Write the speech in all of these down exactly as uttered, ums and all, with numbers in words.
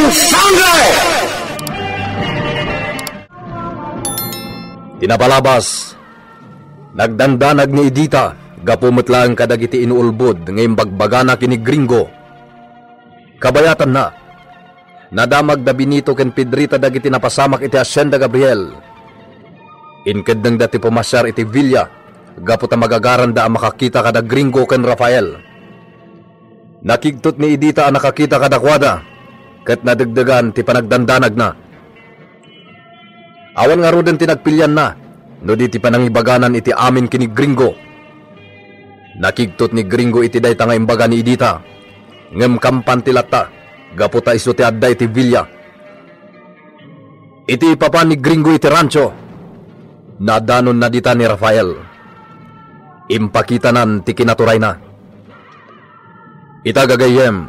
Sangre! Ti napalabas, nagdandanag ni Edita gapu met laeng kadagiti inuulbod nga imbagbagana ken ni Gringo. Kabayatanna, nadamag da Benito ken Pedrita dagiti napasamak iti Hacienda Gabriel. Inkeddengda ti pumasiar iti villa gapu ta magagaranda a makakita kada Gringo ken Rafael. Nakigtot ni Edita a nakakita kadakuada, ket nadegdegan ti panagdandanagna. Awan ngaruden ti nagpilianna no di ti panangibaganan iti amin ken ni Gringo. Nakigtot ni Gringo iti dayta nga imbaga ni Edita, ngem kampan ti latta, gapu ta isu ti adda iti villa. Iti ipapan ni Gringo iti rancho, nadanonna dita ni Rafael. Impakitanan ti kinaturayna. Ita, gagayyem,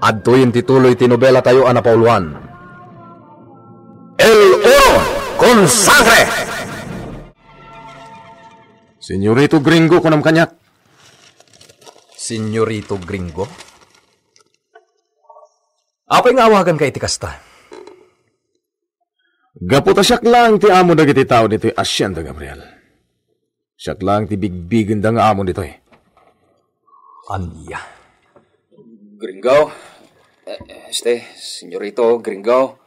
adtoyen ti tuloy ti nobelatayo a napauluan. El Oro con Sangre! Senyorito Gringo, kunam kaniak. Senyorito Gringo? Apay nga awaganka iti kasta? Gapu ta siak laeng ti amo dagiti tao ditoy Hacienda Gabriel. Siak laeng ti bigbigenda nga amo ditoy. Ania? Gringo? Eh, este, senyorito Gringo,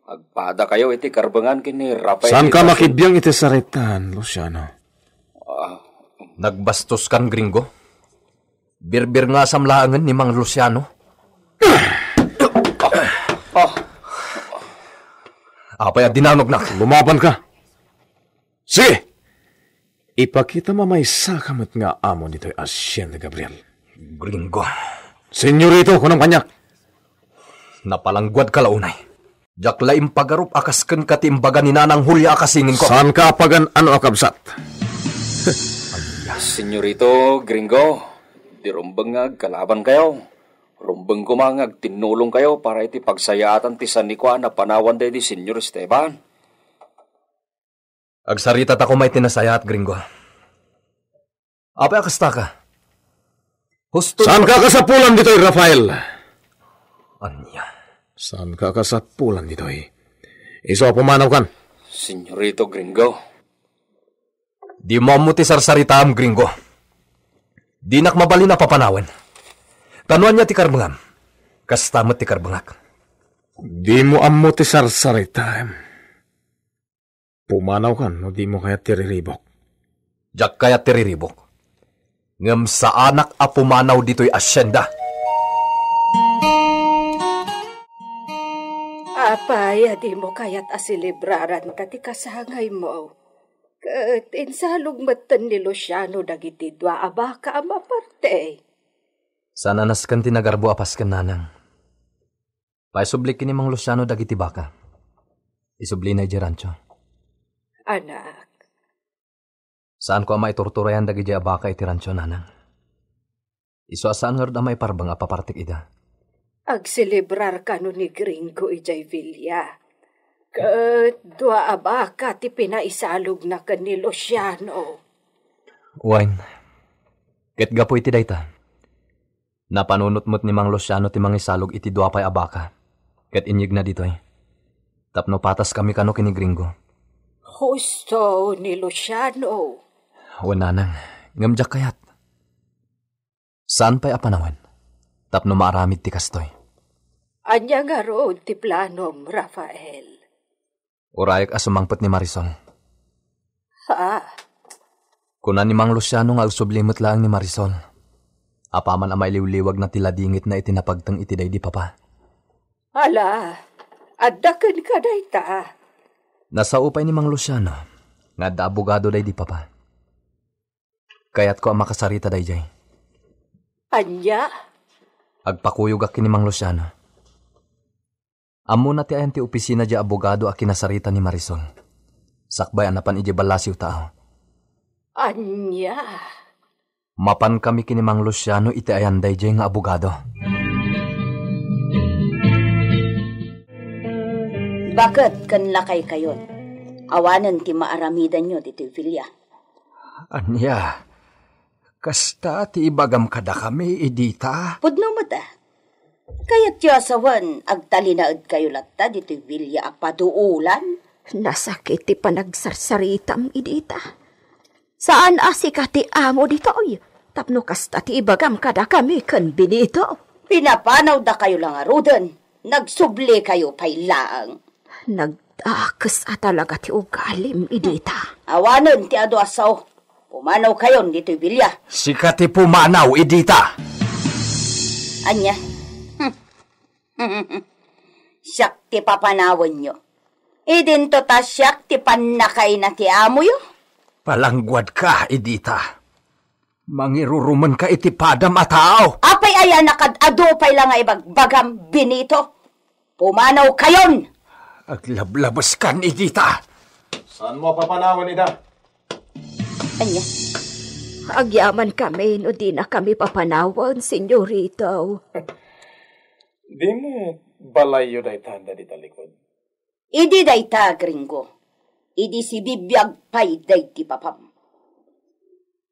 agpadakayo iti karbengan ken ni Rafael. Saan ka makibiang iti saritaan, Luciano? Ah. Nagbastos kan, Gringo? Birbirngasam laengen ni Mang Luciano. Ah. Apay a dinamagnak? Lumaban ka. Sige! Ipakita mamaysa ka met nga amo ditoy Hacienda Gabriel. Gringo. Senyorito, kunam kaniak. Napalangguad ka la unay. Diak la impagarup a kas kenka ti imbaga ni Nanang Julia a kasinginko. Saan ka apagan-ano a kabsat? Senyorito Gringo, di rumbeng nga agkalabankayo. Rumbeng koma nga agtinnulongkayo para iti pagsayaatan ti sanikua a panawan daydi Senyor Esteban. Agsaritata koma iti nasayaat, Gringo. Apay a kasta ka? Husto. Saan ka kasapulan ditoy, Rafael? Ania? Saan ka kasapulan ditoy? Isu a pumanaw kan. Senyorito Gringo. Dimo ammo ti sarsaritaam, Gringo. Dinak mabalin a papanawen. Kano ania ti karbengam? Kasta met ti karbengak. Dimo ammo ti sarsaritaam. Pumanaw kan no dimo kayat ti riribuk. Diak kayat ti riribuk. Ngem saanak a pumanaw ditoy hacienda. Apay a dimo kayat a selebraran ta ti kasangaymo? Ket insalog metten ni Luciano dagiti dua a baka a maparti. Saan a nasken ti nagarbo a pasken, nanang. Paisublik ken ni Mang Luciano dagiti baka. Isublina idiay rancho. Anak. Saanko a maiturturayan dagidiay a baka iti rancho, nanang. Isu a saan ngarud a maiparbeng a papartik ida. Agselebrar kano ni Gringo idiay villa. Ket dua a baka ti pinaisalogna ken ni Luciano. Wen, ket gapu iti dayta, napanunot met ni Mang Luciano ti mangisalog iti dua pay a baka, ket inyegna ditoy. Tapno pataskami kano ken ni Gringo. Husto ni Luciano. Wen, nanang, ngem diak kayat. Saan pay a panawen tapno maaramid ti kastoy. Ania ngarud ti planom, Rafael? Urayek a sumangpet ni Marisol. Ha? Kuna ni Mang Luciano nga agsubli met laeng ni Marisol. Apaman a mailiwliwagna ti ladingitna iti napagteng iti daydi papa. Ala, adda kenka dayta. Nasao pay ni Mang Luciano nga adda abogado daydi papa. Kayatko a makasarita daydiay. Ania? Agpakuyogak ken ni Mang Luciano. Ammona ti ayan ti opisina diay abogado a kinasarita ni Marisol. Sakbay a napan idiay ballasiw taaw. Ania? Mapankami ken ni Mang Luciano iti ayan daydiay nga abogado. Baket ken lakaykayon. Awanen ti maaramidanyo ditoy villa. Ania? Kasta ti ibagam kadakami, Edita? Pudno met, a. Kayatyo a sawen, agtalinaedkayo latta ditoy Villa a paduolan? Nasakit ti panagsarsaritam, Idita. Saan a sika ti amo ditoy, tapno kasta ti ibagam kadakami ken Benito. Pinapanawdakayo la ngaruden, nagsublikayo pay laeng. Nagdakes a talaga ti ugalim, Idita. Awanen ti adu a sao. Pumanawkayon ditoy Villa. Sika ti pumanaw, Idita. Ania? Siak ti papanawenyo. Idinto ta siak ti pannakaina ti amoyo? Palangguadka, Idita. Mangirurumenka iti padam a tao. Apay aya nakad-adu pay la nga ibagbagam, Benito? Pumanawkayon! Aglablabeskan, Idita. Saanmo a papanawen ida? Ania? Agyaman kami no dina kami papanawen, Senyorito. Dimo balayyo dayta, dita likod? Idi dayta, Gringo, idi sibibiag pay daydi papam.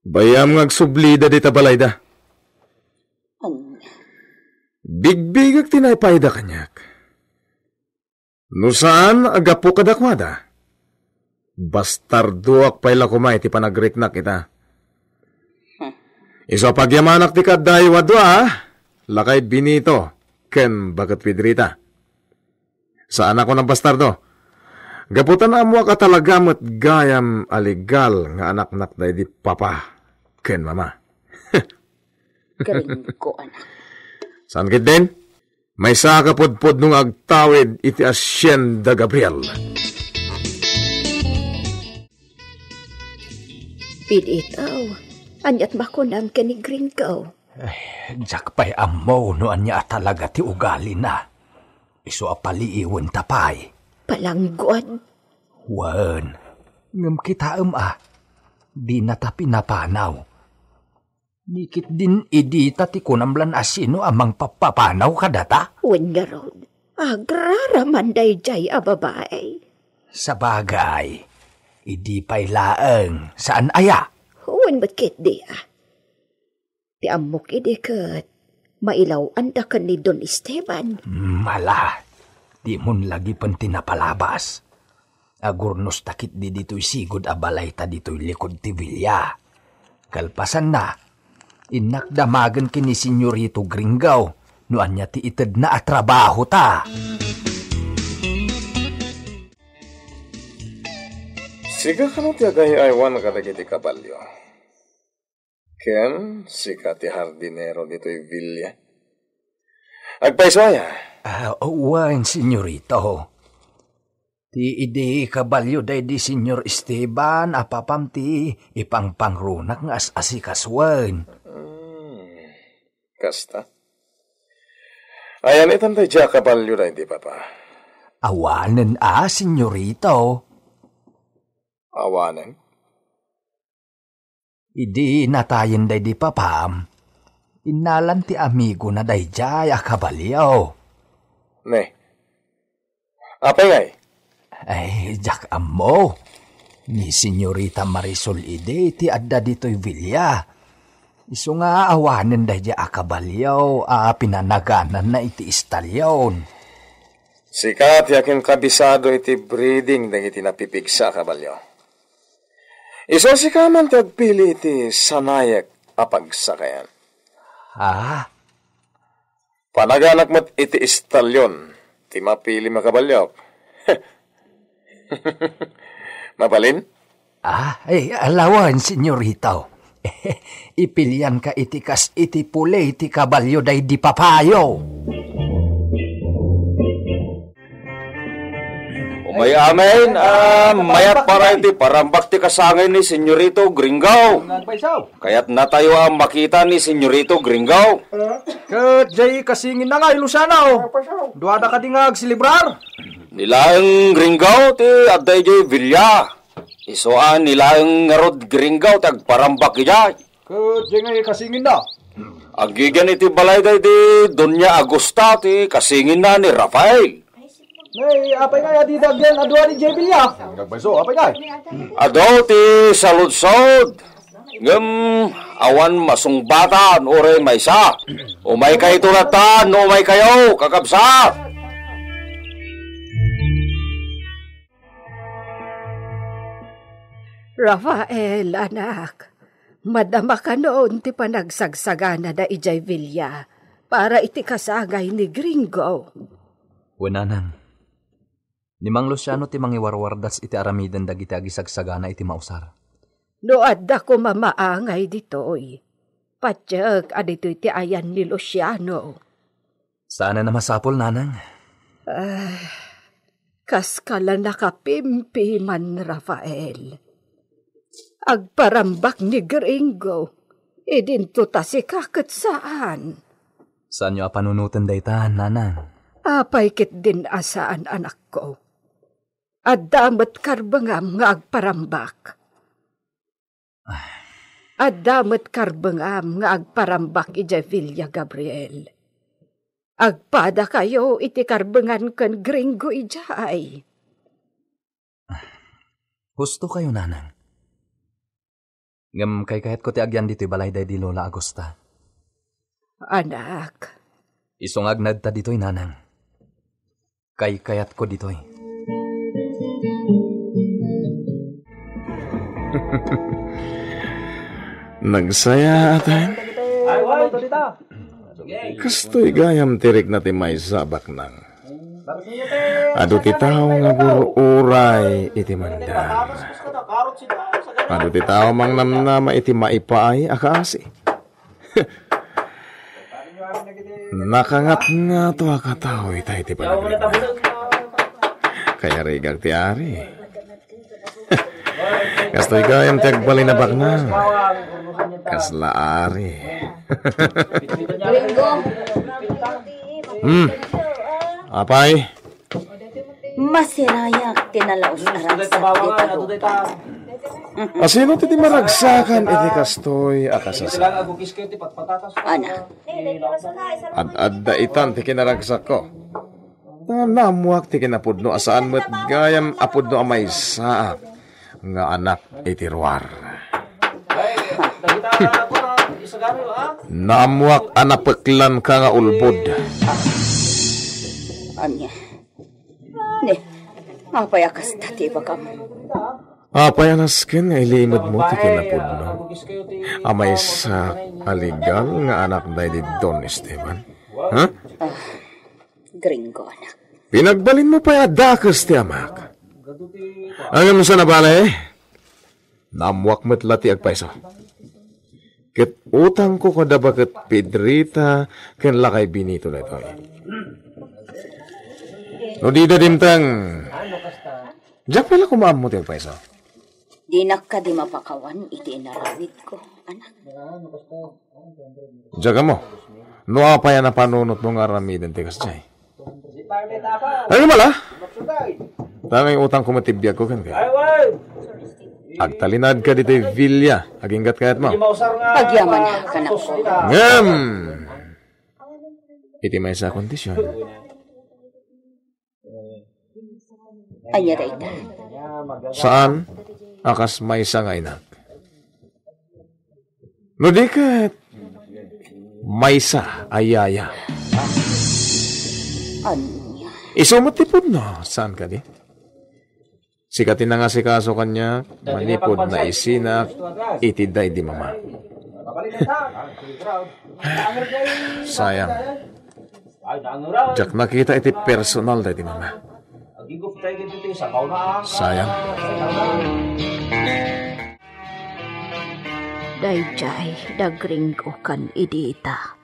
Bayam nga agsublida dita balayda. Ania? Bigbigek ti naipayda kaniak. No saan a gapu kadakuada, bastardoak pay la koma iti panagriknak ita. Hmm. Isu a pagyamanak ti kaaddayo a dua, lakay Benito ken baket Pedrita. Saan a kunam bastardo. Gapu ta naammoak a talaga met gayam a legal nga anaknak daydi papa ken mama. Gringo, anak. Saan ketdin? Maysa ka pudpudno nga agtawid iti Hacienda Gabriel. Piditaw, aniat makunam ken ni Gringo? Ay, diak pay ammo no ania a talaga ti ugalina. Isu a paliiwenta pay. Palangguad. Wen, ngem kitaem a, dina ta pinapanaw. Ni ketdin idi ta ti kunam lan a sino a mangpappapanaw kadata? Wen ngarud, agraraman daydiay a babai. Sabagay, idi pay laeng, saan aya? Wen met ketdi a. Ti ammok idi ket mailaw-anda ken ni Don Esteban. Mala, dimon lagipen ti napalabas. Agurnosta ketdi ditoy sigud a balayta ditoy likod ti Villa. Kalpasanna, innak damagen ken ni Senyorito Gringo no ania ti itedna a trabahota. Sika kano ti agay-aywan kadagiti kabalio? Ken sika ti hardinero ditoy Villa? Agpayso aya? Ah, wen, Senyorito. Ti idi kabalio daydi Senyor Esteban a papam ti ipangpangrunak nga as-asikasuen. Hmm, kasta? Ayan itan daydi a kabalio daydi papa? Awanen a, Senyorito. Awanen? Idi natayen daydi papam, innalan ti amigona daydiay a kabalio. Ne, apay ngay? Ay, diak ammo. Ni Senyorita Marisol idi ti adda ditoy Villa. Isu nga awanen daydiay a kabalio a pinanagananna iti istalyon. Sika ti akinkabisado iti breeding dagiti napipigsa a kabalio. Isu a sika man ti agpili iti sanayek a pagsakayan. Ah? Panaganak met iti istalyon ti mapili a kabaliok. Mabalin? Ah, ay, alawan, Senyorito. Ipilianka iti kas iti puli ti kabalio daydi papayo. Umay amin, ah, mayat para iti parambak ti kasangay ni Senyorito Gringo. Kayatnatayo a makita ni Senyorito Gringo. Ket jay kasinginna nga, Luciano. Duada kadi nga agselebrar? Ni laeng Gringo ti adda idiay Villa. Isu a ni laeng ngarud Gringo ti agparambak idiay. Ket jay nga kasinginna? Agigan iti balay daydi Doña Agusta ti kasinginna ni Rafael. Nay, apay nga adi daggen a dua ni jay Villa? Nagbayso, apay nga? Adu ti saludsod. Ngem awan masungbatan uray maysa. Umaykayto latta no umaykayo, kakabsat. Rafael, anak, madama kanon ti panagsagsaganada idiay Villa para iti kasangay ni Gringo. Wen, nanang, ni Mang Luciano ti mangiwarwardas iti aramiden dagiti agisagsagana iti mausar. No adda koma maangay ditoy, patiek a ditoy ti ayan ni Luciano. Saan a masapul, nanang. Ah, kas ka la nakapimpiman, Rafael. Agparambak ni Gringo, idinto ta sika ket saan. Saanyo a panunoten dayta, nanang. Apay ketdin a saan, anakko? Adda met karbengam nga agparambak. Adda met karbengam nga agparambak idiay Villa, Gabriel. Agpadakayo iti karbengan ken Gringo idiay. Husto kayo, nanang. Ngem kaykayatko ti agyan ditoy balay daydi Lola Agusta. Anak. Isu nga agnaed ta ditoy, nanang. Kaykayatko ditoy. Nagsayaatan? Kastoy gayam ti rikna ti maysa a baknang. Adu ti tao nga agur-uray iti mandar. Adu ti tao mangnamnama iti maipaay a kaasi. Nakangatngato a kataw itay ti panagrimna. Kayarigak ti ari. Kastoy gayam ti agbalin a baknang. Kasla ari. Hmm. Apay, Masirayak ti nalaus a ragsak dita rupa. Asino ti di maragsakan iti kastoy a kasasaad? Ana. Ad-adda itan ti kinaragsakko. Naammuak ti kinapudno a saan met gayam a pudno a maysaak nga anak iti ruar. Naammuak a napeklanka nga ulbod. Ania? Ne, apay a kasta ti ibagam? Apay a nasken nga ilimedmo ti kinapudno a maysa a legal nga anak daydi Don Esteban? Ha? Ah, Gringo, anak. Pinagbalinmo pay a dakes ti amak. Ngem saan a bale, naammuak met la ti agpayso. Ket utangko kada baket Pedrita ken lakay Benito daytoy. No dida dimteng, diak pay la koma ammo ti agpayso. Dinak kadi mapakawan iti inaramidko, anak. Diak ammo no apay a napanunotmo nga aramiden ti kasdiay. Ay, mala? Tangay utangko met ti biagko kenka. Agtalinaedka ditoy villa. Aginggat kayatmo. Agyaman, kanakko. Ngem, iti maysa a kondisyon. Ania dayta? Saan a kas maysa nga inak. No di ket, maysa a yaya. Ania? Isu met ti pudno, saan kadi? Sika ti nangasikaso kaniak, manipud naisinak iti daydi mama. Sayang. Diak nakita iti personal daydi mama. Sayang. Daydiay da Gringo ken Idita.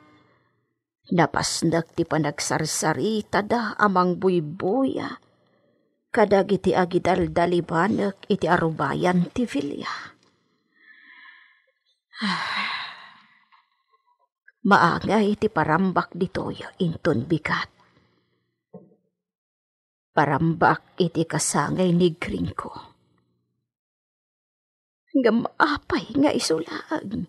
Napasnek ti panagsarsaritada a mangbuybuya kadagiti agidaldalibanek iti arubayan ti villa. Maangay ti parambak ditoy inton bigat. Parambak iti kasangay ni Gringo. Ngem apay nga isu laeng?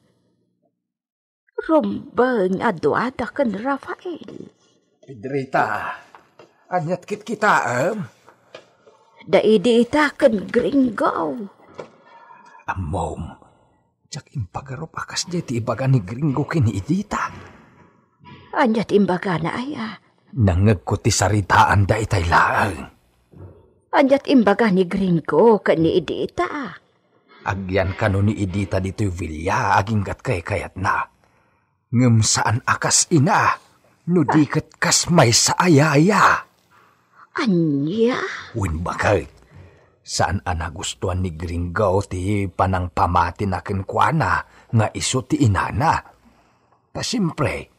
Rumbeng a duada ken Rafael. Pedrita, aniat kitkitaem? Daydi ita ken Gringo. Ammom, Diak impagarup a kasdiay ti ibaga ni Gringo ken ni Edita. Ania ti imbagana, aya? Nangngegko ti saritaanda itay laeng. Ania ti imbaga ni Gringo ken ni Edita? Agyan kano ni Edita ditoy villa aginggat kaykayatna. Ngem saan a kas ina, no di ket kas maysa a yaya. Ania? Wen baket, saan a nagustuan ni Gringo ti panangpamatina kenkuana nga isu ti inana. Ta siempre,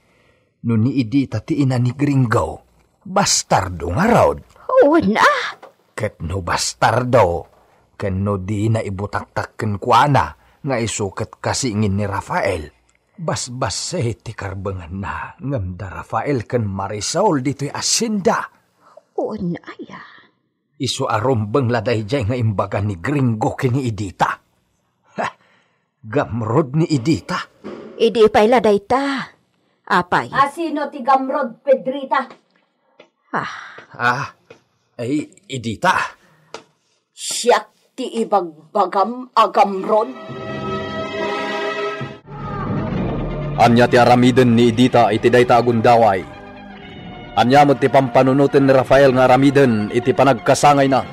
no ni Edita ti ina ni Gringo, bastardo ngarud. Wen a? Ket no bastardo, ken no dina ibutaktak kenkuana nga isu ket kasingin ni Rafael, basbassit ti karbenganna, ngem da Rafael ken Marisol ditoy asienda. Wen aya? Isu a rumbeng la daydiay nga imbaga ni Gringo ken ni Edita. Ha! Gamrod ni Edita. Idi pay la dayta. Apay? A sino ti gamrod, Pedrita? Ah. Ah, ay, Edita. Siak ti ibagbagam a gamrod. Ania ti aramiden ni Edita iti dayta a gundaway? Ania met ti pampanunoten ni Rafael nga aramiden iti panagkasangayna?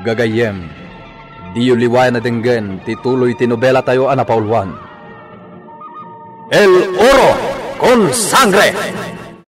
Gagayyem, diyo liwayan a denggen ti tuloy ti nobelatayo a napauluan. El Oro con Sangre!